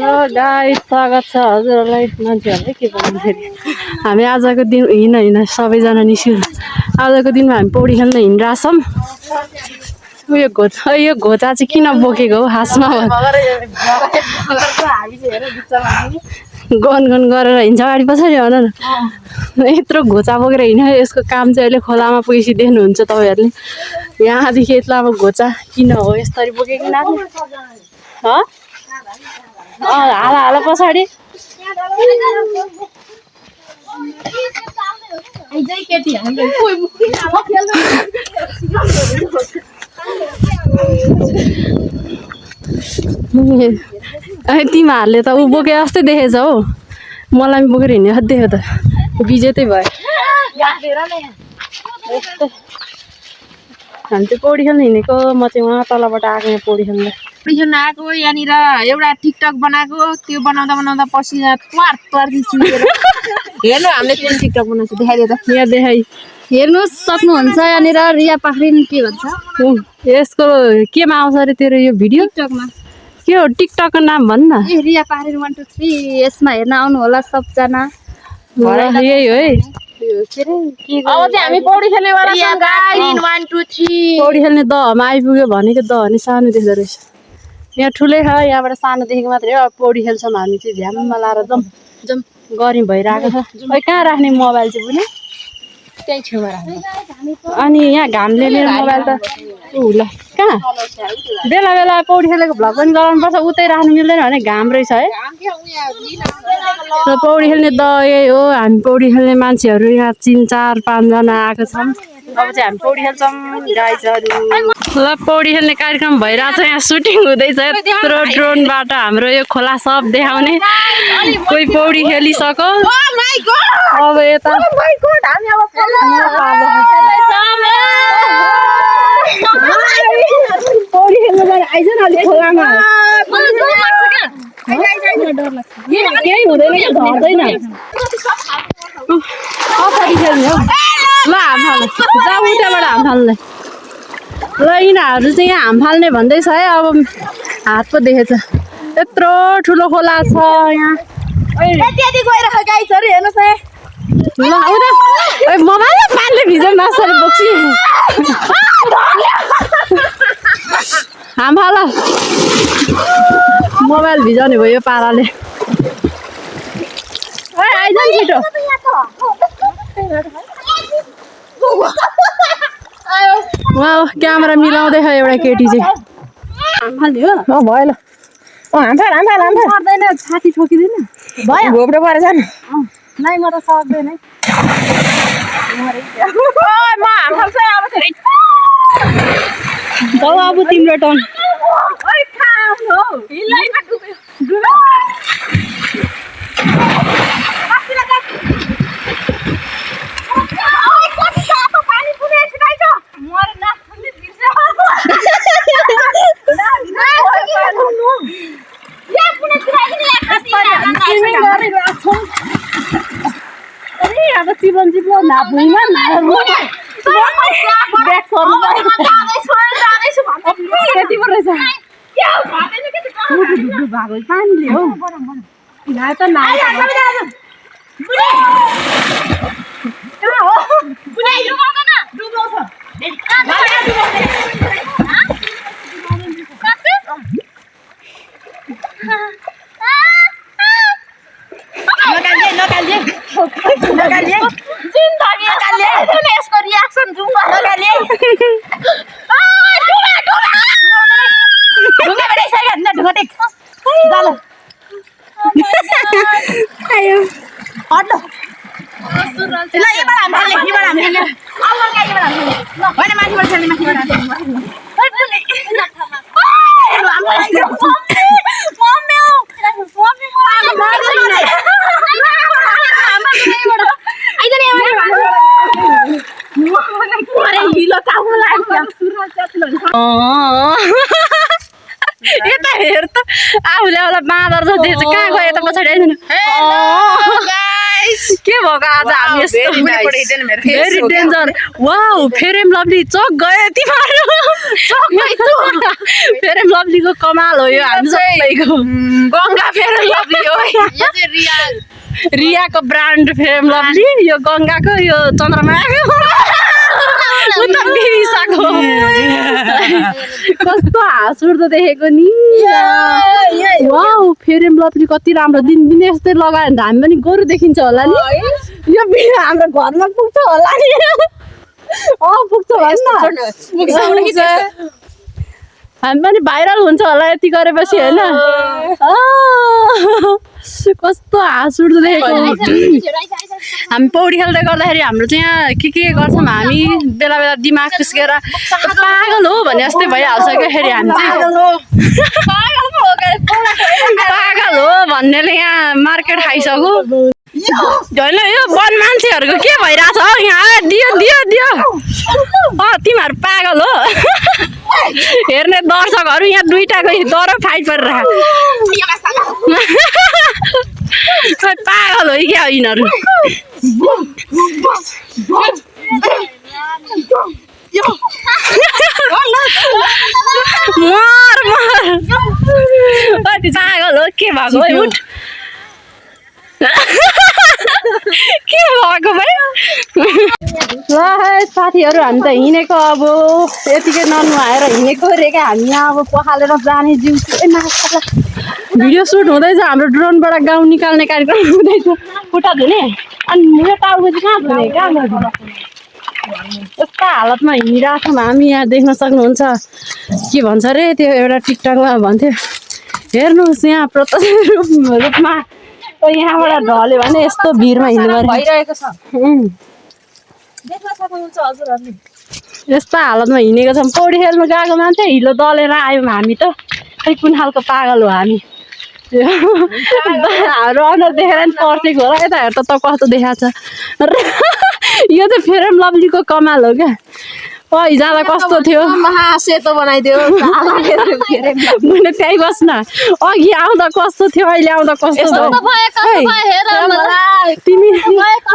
Guys स्वागत छ हजुरहरूलाई मान्छेहरूलाई के भन्दाखेरि हामी आजको दिन हिँड सबैजना निस्क्यौँ। आजको दिनमा हामी पौडी खेल्न हिँडिरहेछौँ। यो घोचा चाहिँ किन बोकेको हो खासमा गन गरेर हिँड्छ गाडी पछाडि भन न। यत्रो घोचा बोकेर हिँड्यो। यसको काम चाहिँ अहिले खोलामा पुगेपछि देख्नुहुन्छ तपाईँहरूले। यहाँदेखि यत्रो अब घोचा किन हो यसरी बोकेको नाच्ने हाला पछाडि तिमीहरूले त ऊ बोके जस्तै देखेछ हौ। मलाई बोकेर हिँड्ने देख्यो त बिजेतै भयो। हामी चाहिँ पौडी खेल्न हिँडेको। म चाहिँ उहाँ तलबाट आएको यहाँ पौडी खेल्न आएको यहाँनिर एउटा टिकटक बनाएको। त्यो बनाउँदा बनाउँदा पसिना त्वार चुकेर हेर्नु हामीले कुन टिकटक बनाएको देखाइदियो त। यहाँ देखाइ हेर्नु सक्नुहुन्छ। यहाँनिर रिया पाखरिन के भन्छ यसको केमा आउँछ अरे तेरो यो भिडियो टिकटकमा? के हो टिकटकको नाम भन् न। रिया पाखरिन 1 2 3 यसमा हेर्न आउनु होला सबजना। यही हो है। अब चाहिँ हामी पौडी खेल्नेवाला छौँ गाइस। 1 2 3 पौडी खेल्ने दहमा आइपुग्यो भनेको दह नि सानो देख्दो रहेछ। यहाँ ठुलै छ यहाँबाट सानो देखेको मात्रै हो। अब पौडी खेल्छौँ हामी चाहिँ झ्याममा लाएर जम गरी भइरहेको छ। खै कहाँ राख्ने मोबाइल चाहिँ पनि त्यही छेउमा राख्नु। अनि यहाँ घामले मेरो मोबाइल त ल कहाँ बेला बेला पौडी खेलेको भ्लग पनि गराउनुपर्छ। उतै राख्नु मिल्दैन भने घाम रहेछ है। पौडी खेल्ने द यही हो। हामी पौडी खेल्ने मान्छेहरू यहाँ 3 4 5 जना आएको छौँ। अब चाहिँ हामी पौडी खेल्छौँ गाइजहरू। ल पौडी खेल्ने कार्यक्रम भइरहेछ। यहाँ सुटिङ हुँदैछ यत्रो ड्रोनबाट हाम्रो यो खोला सब देखाउने। कोही पौडी खेलिसक्यो। अब यता पौडी खेल्नु गएर आइज न अलि खोलामा। केही हुँदैन कि झर्दैन। कसरी खेल्ने हौ। ल हाम फाल्नु जाऊ उताबाट हाम फाल्नुलाई। ल यिनीहरू चाहिँ यहाँ हाम फाल्ने भन्दैछ है। अब हात पो देखेछ यत्रो ठुलो खोला छ यहाँ। ल उता मोबाइल पानीले भिज्यो नसरी बोक्सी हाम फाल मोबाइल भिजाउने भयो यो पाराले। आइज नि छिटो। क्यामेरा मिलाउँदै छ एउटा केटी चाहिँ। हाम फाल्ने हो भयो ल। हाम फाल्दैन छाती ठोकिँदैन भयो घोप्रो परेछ नि। नै म त सक्दैन है। अब तिम्रो टर्न। चिप्लो भुइँमा यति पो रहेछ पानीले हो। यता हेर त आफूले बाँदर जस्तो कहाँ गयो यता पछाडि आइदिनु। के भएको आज हामी यस्तो भेरी डेन्जर वाउ फेरेम लभली चक गयो तिमीहरू फेरेम लभलीको कमाल हो यो हामी सबैको गङ्गा फेरेम लभली हो यो चाहिँ रियाको ब्रान्ड फेरेम लभली यो गङ्गाको यो चन्द्रमाको उता बिबिसाको कस्तो हाँस उठ्दो देखेको नि वाउ फेरेम लभली कति राम्रो दिनदिनै यस्तै लगायो भने त हामी पनि गोरु देखिन्छ होला नि यो भिडियो हाम्रो घरमा पुग्छ होला नि पुग्छ भन्छ हामी पनि भाइरल हुन्छ होला यति गरेपछि होइन कस्तो हाँस उठ्दो देखेको हामी पौडी खेल्दै गर्दाखेरि हाम्रो चाहिँ यहाँ के गर्छौँ हामी बेला बेला दिमाग पिस्केर पागल हो भने जस्तै भइहाल्छ क्या फेरि हामी चाहिँ पागल हो भन्नेले यहाँ मार्केट खाइसक्यो होइन यो वन मान्छेहरूको के भइरहेछ हौ यहाँ दियो दियो दियो तिमीहरू पागल हो हेर्ने दर्शकहरू यहाँ दुईटाको डर फाइट परिरहेको पागल हो क्या यिनीहरू मर मर पागल हो के भएको उठ के भएको भाइ ल साथीहरू हामी त हिँडेको अब यतिकै ननुहाएर हिँडेको रे क्या हामी यहाँ अब पखालेर जाने जिउ भिडियो सुट हुँदैछ हाम्रो ड्रोनबाट गाउँ निकाल्ने कार्यक्रम हुँदैछ खुट्टा धुने अनि यो टाउको चाहिँ कहाँ धुने कहाँ यस्ता हालतमा हिँडिरहेको छौँ हामी यहाँ देख्न सक्नुहुन्छ के भन्छ अरे त्यो एउटा टिकटकमा भन्थ्यो हेर्नुहोस् यहाँ प्रत्यक्ष रूपमा यहाँबाट ढल्यो भने यस्तो भिडमा हिँड्नु भइरहेको छ यस्ता हालतमा हिँडेको छौँ पौडी खेल्नु गएको मान्छे हिलो दलेर आयौँ हामी त खै कुन खालको पागल हो हामी हाम्रो अनुहार देखेर नि पर्सेको होला यता हेर त कस्तो देखाएको छ यो चाहिँ फेरेम लभलीको कमाल हो क्या जाँदा कस्तो थियो सेतो बनाइदियो मैले त्यही बस्न अघि आउँदा कस्तो थियो अहिले आउँदा कस्तो तिमी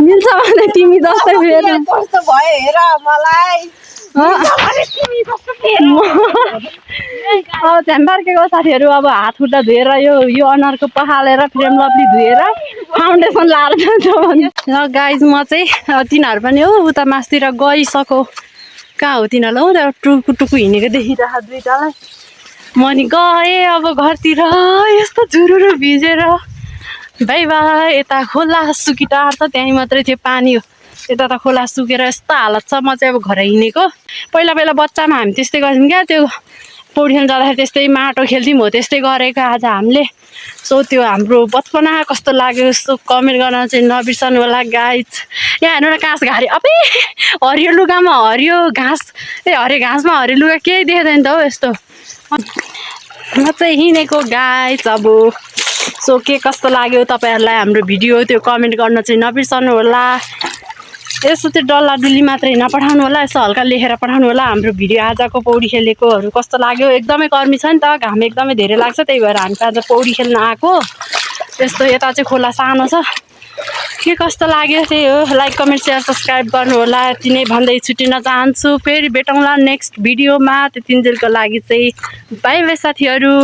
मिल्छ भने तिमी जस्तै फेर कस्तो भयो हेर मलाई अब झ्याम्बार्केको साथीहरू अब हात खुट्टा धोएर यो अनुहारको पखालेर फेरेम लभली धोएर फाउन्डेसन लाएर जान्छ भने गाइज म चाहिँ तिनीहरू पनि हो उता मासतिर गइसक्यो कहाँ हो तिनीहरूलाई हौ टुकु टुकु हिँडेको देखिरहेको दुइटालाई म नि गएँ अब घरतिर यस्तो झुरुरु भिजेर भाइ भाइ यता खोला सुकिटार छ त्यहीँ मात्रै थियो पानी हो यता त खोला सुकेर यस्तो हालत छ म चाहिँ अब घर हिँडेको पहिला पहिला बच्चामा हामी त्यस्तै गर्थ्यौँ क्या त्यो पौडी खेल्न जाँदाखेरि त्यस्तै माटो खेल्थ्यौँ हो त्यस्तै गरेको आज हामीले सो त्यो हाम्रो बचपना कस्तो लाग्यो यस्तो कमेन्ट गर्न चाहिँ नबिर्सनु होला गाइज यहाँ हेर्नु न काँस घारी अबे हरियो लुगामा हरियो घाँस हरियो घाँसमा हरियो लुगा केही देख्दैन त हौ यस्तो म चाहिँ हिँडेको गाइज अब सो के कस्तो लाग्यो तपाईँहरूलाई हाम्रो भिडियो त्यो कमेन्ट गर्न चाहिँ नबिर्सनु होला यसो त्यो डल्ला डुल्ली मात्रै नपठाउनु होला यसो हल्का लेखेर पठाउनु होला हाम्रो भिडियो आजको पौडी खेलेकोहरू कस्तो लाग्यो एकदमै गर्मी छ नि त घाम एकदमै धेरै लाग्छ त्यही भएर हामी त आज पौडी खेल्न आएको त्यस्तो यता चाहिँ खोला सानो छ के कस्तो लाग्यो त्यही हो लाइक कमेन्ट सेयर सब्सक्राइब गर्नु होला यति नै भन्दै छुट्टिन चाहन्छु फेरि भेटौँला नेक्स्ट भिडियोमा त्यतिन्जेलको लागि चाहिँ बाई बाई साथीहरू।